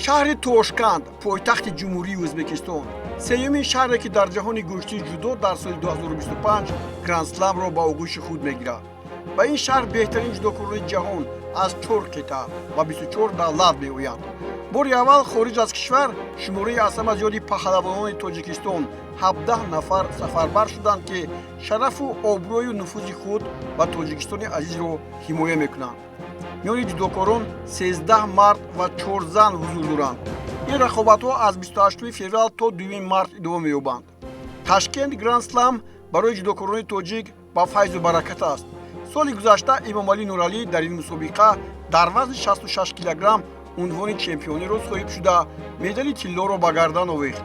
Шаҳри Тошканд, пойтахти Ҷумҳурии Ӯзбекистон, сеюмин шаҳре, ки дар ҷаҳони гӯштии ҷудо дар соли 2025 Грандсламро ба оғӯши худ мегирад. Ба ин шаҳр беҳтарин ҷудокорони ҷаҳон аз чор қитъа ва 24 давлат меоянд. Бори аввал хориҷ аз кишвар шумораи аз ҳама зиёди паҳлавонони Тоҷикистон, 17 нафар, сафарбар шуданд, ки шарафу обрӯю нуфузи худ ва Тоҷикистони азизро ҳимоя мекунанд. Миёни ҷудокорон 13 мард ва чор зан ҳузур доранд. Ин рақобатҳо аз 28 феврал то 2 март идома меёбанд. Ташкент Грандслам барои ҷудокорони тоҷик ба файзу баракат аст. Соли гузашта Эмомалӣ Нуралӣ дар ин мусобиқа дар вазни 66 килограмм унвони чемпиониро соҳиб шуда, медали тиллоро ба гардан овехт.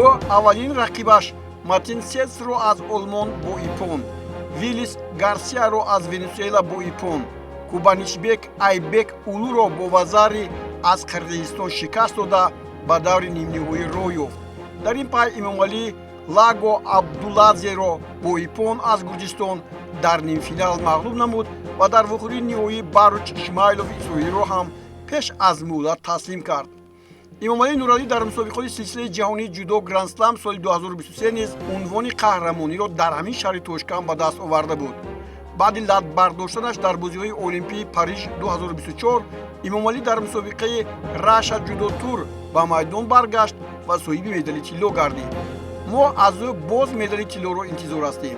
Ӯ аввалин рақибаш Мартин Сетсро аз Олмон бо иппон, Виллис Гарсияро аз Венесуэла бо иппон, Кубаничбек Айбек Улуро бо вазари аз Қирғизистон шикаст дода, ба даври нимниҳоӣ роҳ ёфт. Дар ин пай Эмомалӣ Лаго Абдулазеро бо иппон аз Гурҷистон дар нимфинал мағлуб намуд ва дар вохӯрии ниҳоӣ Баруч Исмаилов исроилиро ҳам пеш аз муҳлат таслим кард. Эмомалӣ Нуралӣ дар мусобиқоти силсилаи ҷаҳонии ҷудо Грандслам соли 2023 низ унвони қаҳрамониро дар ҳамин шаҳри Тошканд ба даст оварда буд. Баъди лат бардоштанаш дар бозиҳои Олимпии Париж 2024, Эмомалӣ дар мусобиқаи Раша Ҷудо Тур ба майдон баргашт ва соҳиби медали тилло гардид. Мо аз ӯ боз медали тиллоро интизор ҳастем.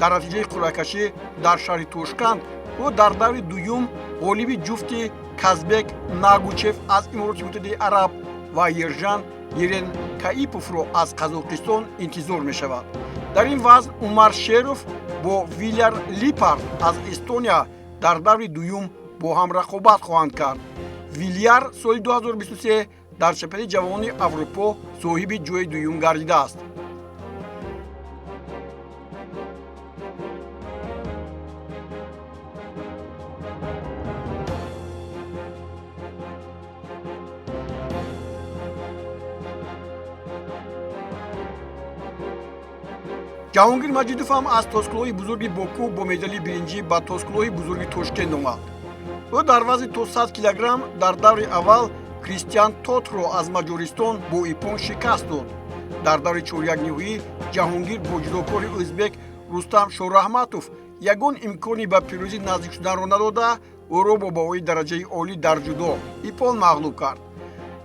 Дар натиҷаи қуръакашӣ дар шаҳри Тошканд ӯ дар даври дуюм ғолиби ҷуфти Казбек Нагучев аз Имороти Муттаҳидаи Араб ва Ержан Еренкаиповро аз Қазоқистон интизор мешавад. Дар ин вазн Умар Шеров бо Виляр Липард аз Эстония дар даври дуюм бо ҳам рақобат хоҳанд кард. Вилияр соли 2023 дар чемпионати ҷавонони Аврупо соҳиби ҷои дуюм гардидааст. Ҷаҳонгир Маҷидов ҳам аз тоскулоҳи бузурги Боку бо медали биринҷӣ ба тоскулоҳи бузурги Тошкент омад. Ӯ дар вазни то 100 килограмм дар даври аввал Кристиан Тотро аз Маҷористон бо иппон шикаст дод. Дар даври чорякниҳоӣ Ҷаҳонгир бо ҷудокори ӯзбек Рустам Шораҳматов ягон имкони ба пирӯзӣ наздик шуданро надода, ӯро бо баҳои дараҷаи олӣ дар ҷудо иппон мағлуб кард.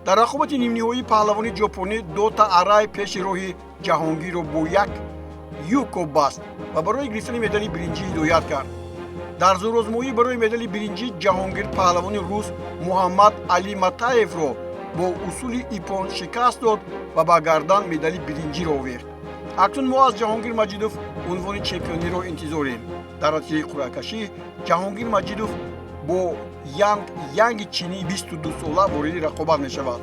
Дар рақобати нимниҳоӣ паҳлавони ҷопонӣ Дота Арай пеши роҳи Ҷаҳонгирро бо як юко баст ва барои гирифтани медали биринҷӣ ҳидоят кард. Дар зӯрозмоӣ барои медали биринҷӣ Ҷаҳонгир паҳлавони рус Муҳаммад Али Матаевро бо усули иппон шикаст дод ва ба гардан медали биринҷиро овехт. Акнун мо аз Ҷаҳонгир Маҷидов унвони чемпиониро интизорем. Дар натиҷаи қуръакашӣ Ҷаҳонгир Маҷидов бо Янг Янги чинии 22 сола вориди рақобат мешавад.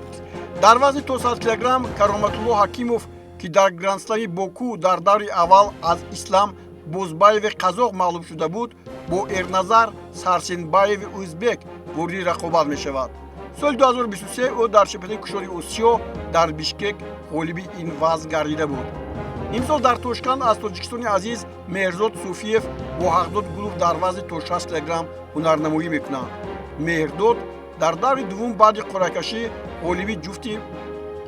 Дар вазни то 100 килограмм Кароматулло Ҳакимов, ки дар Грандслами Боку дар даври аввал аз Ислам Бозбаеви қазоқ мағлуб шуда буд, бо Эрназар Сарсенбаеви ӯзбек вориди рақобат мешавад. Соли 2023 ӯ дар чемпионати кушоди Осиё дар Бишкек ғолиби ин вазн гардида буд. Имсол дар Тошканд аз Тоҷикистони азиз Меҳрзод Суфиев бо Ҳақдод Гулов дар вазни то 60 килограмм ҳунарнамоӣ мекунанд. Меҳрдод дар даври дуввум баъди қуръакашӣ ғолиби ҷуфти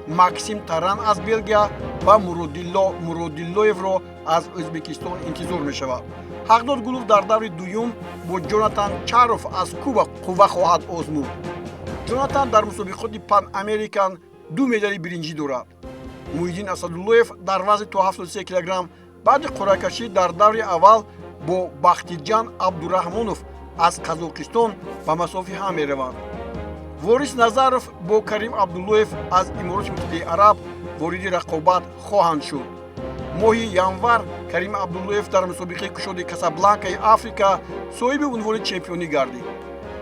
Максим Таран аз Белгия ва Муродилло Муродиллоевро аз Ӯзбекистон интизор мешавад. Ҳақдод Гулов дар даври дуюм бо Ҷонатан Чаров аз Куба қувва хоҳад озмуд. Ҷонатан дар мусобиқоти Пан Американ ду медали биринҷӣ дорад. Муҳиддин Асадуллоев дар вазни то 73 килограмм баъди қуръакашӣ дар даври аввал бо Бахтиҷан Абдураҳмонов аз Қазоқистон ба масофи ҳам мераванд. Ворис Назаров бо Карим Абдуллоев аз Имороти Муттаҳидаи Араб вориди рақобат хоҳанд шуд. Моҳи январ Карим Абдуллоев дар мусобиқаи кушоди Касабланкаи Африка соҳиби унвони чемпионӣ гардид.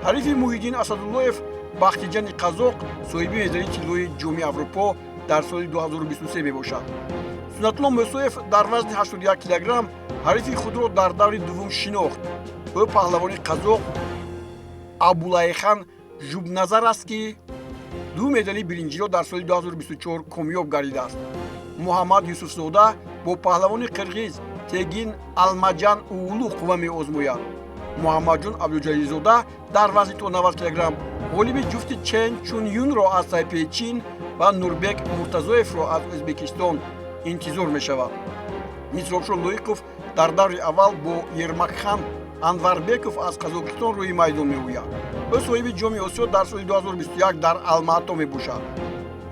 Ҳарифи Муҳиддин Асадуллоев, Бахтиҷани қазоқ, соҳиби медали тиллои Ҷоми Аврупо дар соли 2023 мебошад. Сунатулло Мӯсоев дар вазни 81 килограмм ҳарифи худро дар даври дуввум шинохт. Ӯ паҳлавони қазоқ Абулайхан Жубназар аст, ки ду медали биринҷиро дар соли 2024 комёб гардидааст. Муҳаммад Юсуфзода бо паҳлавони қирғиз Тегин Алмаҷан Уулу қувва меозмояд. Муҳаммадҷон Абдуҷалилзода дар вазни то 90 килограмм ғолиби ҷуфти Чен Чун Юнро аз Тайпеи Чин ва Нурбек Муртазоевро аз Ӯзбекистон интизор мешавад. Мисробшо Лоиқов дар даври аввал бо Ермакхан Анварбеков аз Қазоқистон рӯи майдон меояд. Ӯ соҳиби Ҷоми Осиё дар соли 2021 дар Алмато мебошад.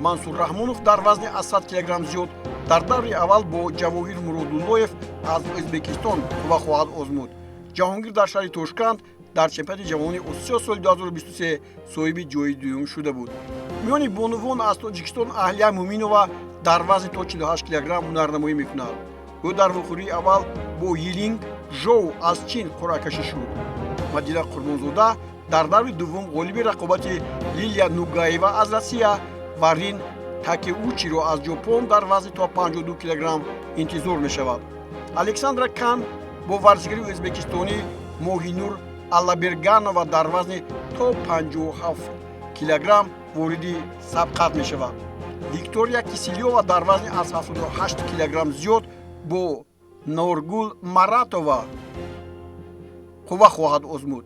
Мансур Раҳмонов дар вазни аз 100 килограмм зиёд дар даври аввал бо Ҷавоҳир Муродуллоев аз Ӯзбекистон қувва хоҳад озмуд. Ҷаҳонгир дар шаҳри Тошканд дар чемпионати ҷавонони Осиё соли 2023 соҳиби ҷои дуюм шуда буд. Миёни бонувон аз Тоҷикистон Аҳлия Муминова дар вазни то 48 килограмм ҳунарнамоӣ мекунад. Ӯ дар вохӯрии аввал бо Йилинг Жоу аз Чин қуръакашӣ шуд. Мадина Қурбонзода дар даври дуввум ғолиби рақобати Лилия Нугаева аз Россия ва Рин Такеучиро аз Ҷопон дар вазни то 52 килограмм интизор мешавад. Александра Кан бо варзишгари ӯзбекистонӣ Моҳинур Аллаберганова дар вазни то 57 килограмм вориди сабқат мешавад. Виктория Киселёва дар вазни аз 78 килограмм зиёд бо Норгул Маратова қувва хоҳад озмуд.